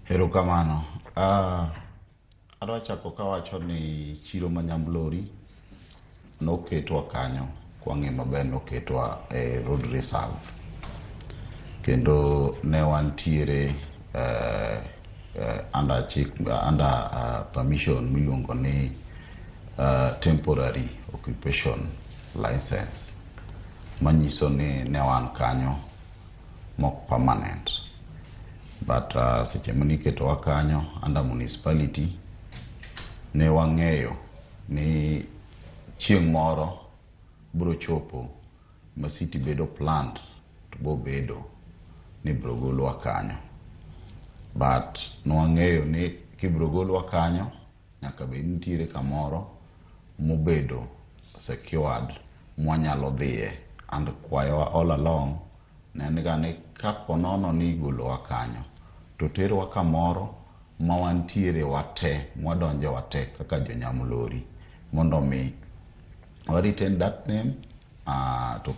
Erokamano. Adwa chako kawacho ni chiro ma Nyamlori noketwa kanyo kwang'e maber, noketwa e road reserve kendo ne wantiere under chik, under permission miluongo ni temporary occupation license, manyiso ni ne wan kanyo mok permanent. But seche maniketowa kanyo under municipality, ne wang'eyo ni chieng' moro biro chopo ma city bedo planned to bobedo ni biro golwa kanyo. But nwang'eyo ni kibiro golwa kanyo, nyaka bed nitiere kamoro mobedo secured mwanyalo dhiye. And kwayowa all along ne en ga ni kapo nono ni igolowa kanyo to terwa kamoro ma wantiere wate, mwadonje wate kaka jo Nyamlori, mondo mi wa retain that name to